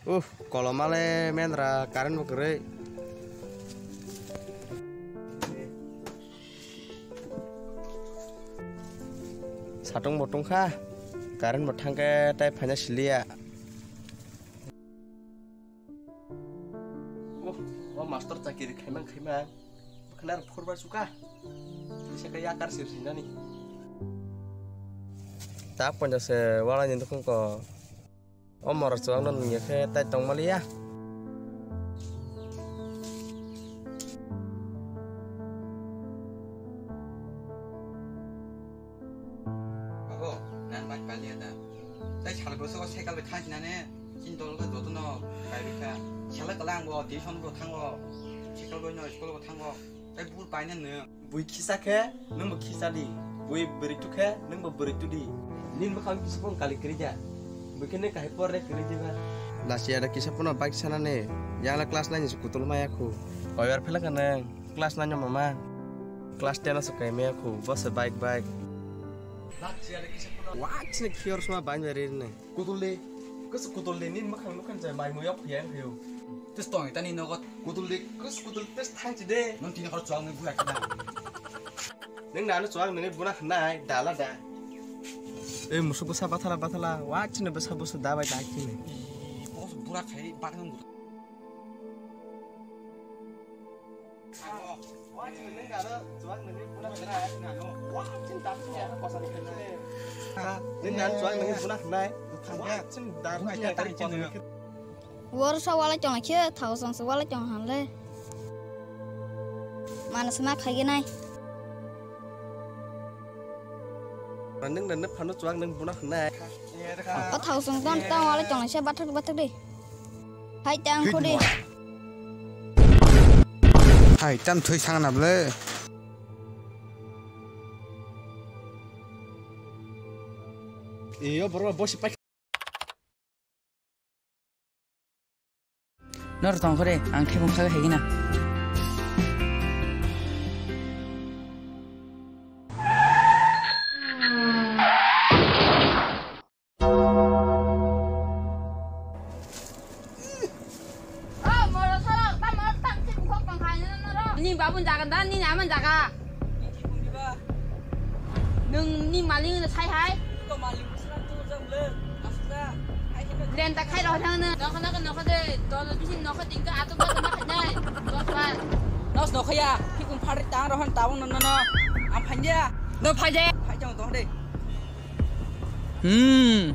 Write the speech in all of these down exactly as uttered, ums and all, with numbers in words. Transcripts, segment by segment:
Uff, koloma le menra, current bo kwrwi. Satung bo tungkha, current bo thangkhe tai phaina siliya. Uff, o master chakiri khaimang khaimang, bwkhwnar phurba chuka, tisa khe yakar sir sinani. Tak ponja se wala ni dukung ko. O morok chuwakno nungya khe tai tongmaliya. Abo, nan bai paliya da. Tai sal bwswk o cycle bai thang sinane, chini dol khe jotono kaiwi kha. Sala kwlai ang bo tuition bo thango, cycle bai no school bo thango. Tai bur paina nung. Bui khisa khe, nung bo khisa di. Bui bwrwi tu khe, nung bo bwrwi tu di. Nini bwkhang kisa phone kali kwrwi da. Bui khe nung kahai porre kwrwi di ba. Lachiya da kisa phone bike sana ne. Yang la class nine ni se kutul maya khu. Koyar phela ka nung. Class nine no mama. Class ten o se kai maya khu. Bo se bike, bike. Lachiya da kisa phone. Wah, sini khiyor suma bang beri ne. Kutuldi, kus kutuldi, nini mwkhang nukhan jai mai muyok phiyang phiyo. Tis tong itani nogo. Kutuldi, kus kutul tis thang chi de. Nung tini hor chuang nung bura khna. Nung nanu chuang nung buna khnai, dala da. Ei musuk bwsa bathala bathala, wa chini bwsa bwsa da bai da chini. Boss bura khai bat nung. Wor sa wala chong khe thau song se wala chong han le. Mana sma khai ge nai. Nang nang phano chuak nang buna khnai. O thau song ton ta wala chong se bathak bathak de. Hai tang khudi. Hai tam thui sang na ble. Iyo bro bosi pai. Nor tong khore ang thibung khaga hegina. Ni babun jaga da, ni naman jaga. Nung ni maling na sai hai. Lenta khai roh thang na. Nokha nokha nokha de, dol bisi nokha dingka atum ba ma khanai. Dol ba. Nos nokha ya, phikung phari tang roh han tabung no no no. Am phai dia. No phai de. Phai jang dong de. Hmm.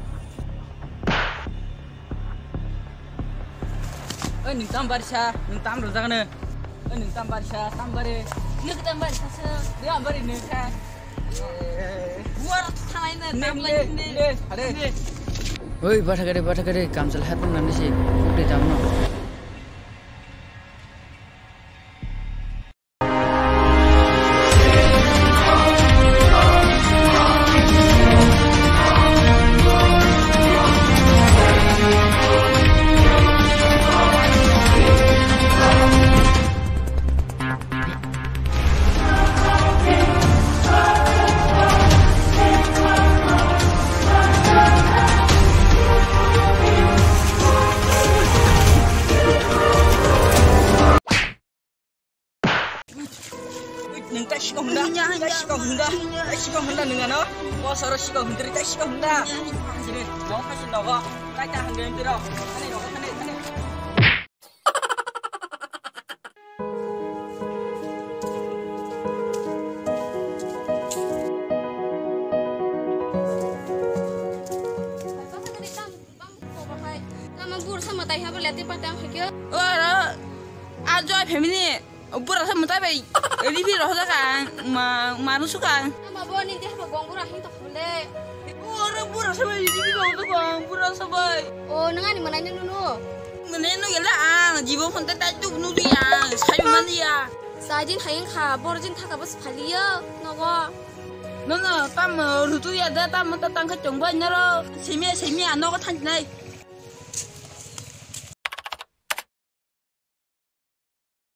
Oi, nung tam barisa, nung tam rojak ne. Oi, nung tam barisa, tam bare. Nung tam barisa se. Dia bare nung kha. Buar thalai ne, tam lai ne. Oi, bathakare, bathakare, kamsal hat nang nisi. Kukri tam no. Nung ta sikok hunda, ta sikok hunda, ta sikok hunda nung ano. Bo soro sikok hundri, ta sikok hunda. Sini, no kasi nogo, kai ta hangge hangge ro. Kane nogo, kane, kane. Tama bur sama tai habo lete pa tang hakyo. Ora, a joy family. Bura sa mutai bai ripi roh jaka ang ma manu suka ang. Ama bo ni deh bo gong bura hin to khule. Ora bura sa bai ripi roh jaka ang bura sa bai. O nang ani manai nunu. Mane no gela ang jibo phone ta tai tu nu ri ang sai man ya. Sajin hayang kha borjin thaka bas phaliyo nogo. No no tam rutu ya da tam ta tang kha chong bai naro. Simi simi ano ko than nai.